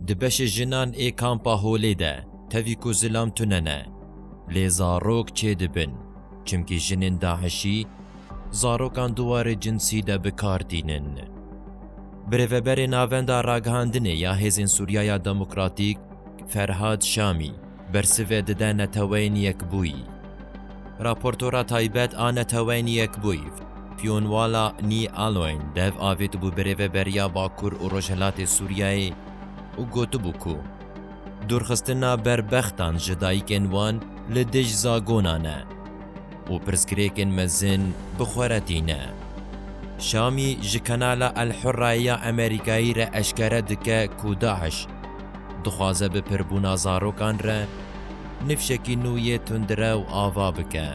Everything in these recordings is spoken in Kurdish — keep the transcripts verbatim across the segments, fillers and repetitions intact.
Di beşê jinan ê kampa Holê de tevî ku zilam tune ne, lê zarok çêdibin, çimkî jinên DAIŞî zarokan di warê cinsî de bi kar tînin. Birêveberê Navenda Ragihandinê ya Hêzên Sûriyeya Demokratîk Ferhad Şamî bersive dide Neteweyên Yekbûyî. Raportora taybet a Neteweyên Yekbûyî, Fionwala Ni Aloyn, dev avêt bû birêveberiya Bakur û Rojhilatê Sûriyeyê û gotibû ku dûrxistina berbextan ji dayikên wan li dij zagonan e û pirsgirêkên mezin bi xwe re tîne. Şamî ji kanala El Hurraya Amerîkayî re eşkere dike ku DAIŞ dixwaze bi pirbûna zarokan re nifşekî nû yê tundrew ava bike.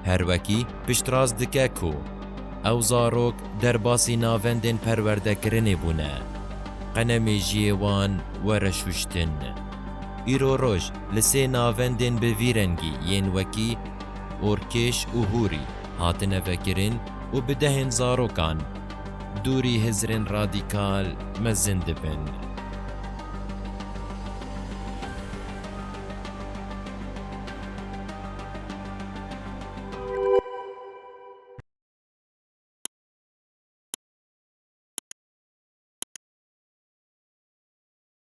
Her wekî piştrast dike ku ew zarok derbasî navendên perwerdekirinê bûne, qenemêjiyê wan were şûştin. Îro roj li sê navendên bi vî rengî yên wekî Orkêş û Hûrî hatine vekirin û bi dehên zarokan dûrî hizrên radîkal mezin dibin.